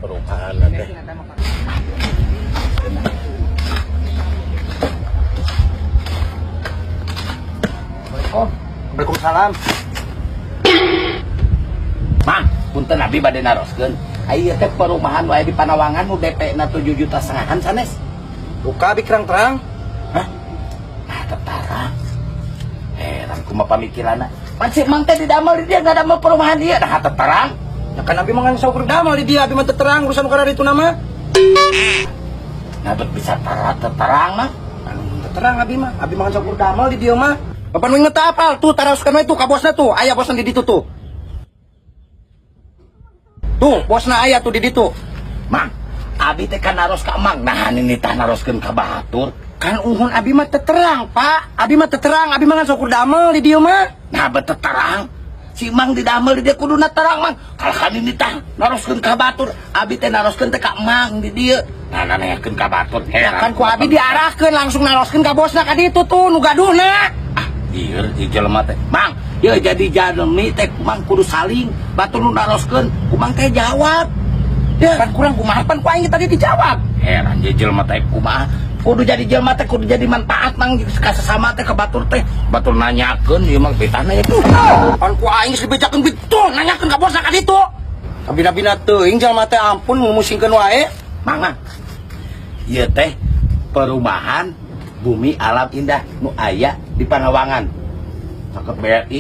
Perumahan teh. Assalamualaikum. Waalaikumsalam. Mang, punten, abi bade naroskeun. Ieu teh perumahan wae di Panawangan nu DP na 7 juta setengahan sanes? Duka, abi kirang terang. Hah? Ah, terang. Heran kumaha pamikiranna. Pan si Mang teh didamel di dieu, ngadamel perumahan ieu, nah terang. Ya kan abi mah ngan saukur damel di dieu, abi mah teu terang urusan nu itu nama. Nah, bet bisa terang, terang, Mang. Anu teu terang abi mah, abi mah ngan saukur damel di dieu mah. Bapak nu inget apal tuh, taroskeun we tuh ka bosna tuh, aya bosna di ditu tuh. Tuh, bosna aya tuh di ditu. Mang, abi teh kan naros ka Mang. Nah, ini tah naroskeun ka batur. Kan uhun abi mah teu terang, Pak. Abi mah teu terang, abi mah ngan saukur damel di dieu mah. Nah, bet terang. Si Mang didamel di dieu kuduna terang, Mang. Kalau kan ini tah naroskeun ka batur, abi teh naroskeun teh ka Mang di dieu. Nah, nanyakeun ka batur. Ya Heran. kan ku abi diarahkeun langsung naroskeun ka bosna ka ditu tuh nu gaduhna. Ah, ieu di jelema teh. Mang, ieu jadi jalmi teh Mang kudu saling batur nu naroskeun, ku Mang teh jawab. Ya kan kurang kumaha, pan ku aing tadi dijawab. Heran jadi jelema teh kumaha. Kudu jadi jelema teh kudu jadi manfaat, Mang, ka sesama teh, ka batur teh. Batur nanyakeun ieu mah betah nanya tuh. Pan ku aing geus dibejakeun gitu, nanyakeun ka bosna ka ditu. Kabina-bina teuing jalma teh, ampun, ngumusingkeun wae. Mang, Mang. Ieu teh perumahan Bumi Alam Indah nu aya di Panawangan. Caket BRI,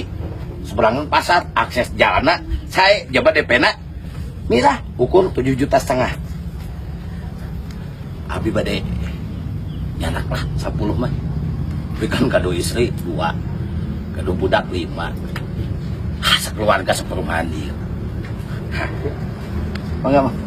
seberangan pasar, akses jalanna saya jabat DP na mirah, ukur 7,5 juta. Abi bade nyandak lah 10 mah. Tapi kan gaduh istri dua, gaduh budak lima. Ah, sekeluarga seperumahan dia. Mangga, Mang.